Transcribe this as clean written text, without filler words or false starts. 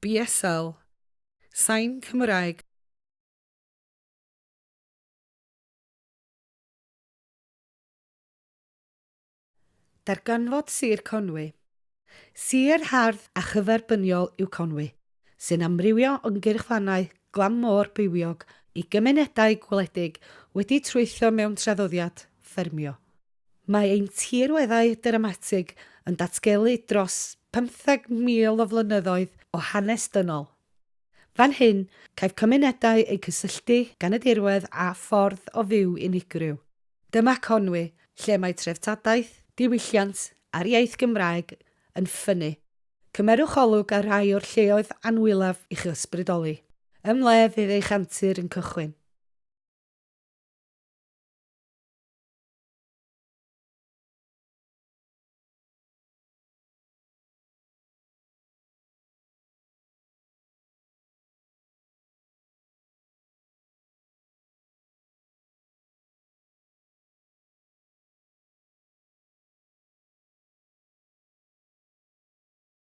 BSL, Sain Cymraeg. Darganfod Sir Conwy. Sir hardd a chyferbyniol yw Conwy, sy'n amrywio o'n gyrchfannau glan môr bywiog i gymunedau gwledig wedi trwytho mewn traddodiad ffermio. Mae ein tirweddau dramatig yn datgelu dros 15,000 o flynyddoedd o hanes dynol. Fan hyn, caiff cymunedau eu cysylltu gan y dirwedd a ffordd o fyw unigryw. Dyma Conwy, lle mae treftadaeth, diwylliant a'r iaith Gymraeg yn ffynnu. Cymerwch olwg ar rai o'r lleoedd anwylaf i'ch ysbrydoli. Ym mhle fydd eich antur yn cychwyn?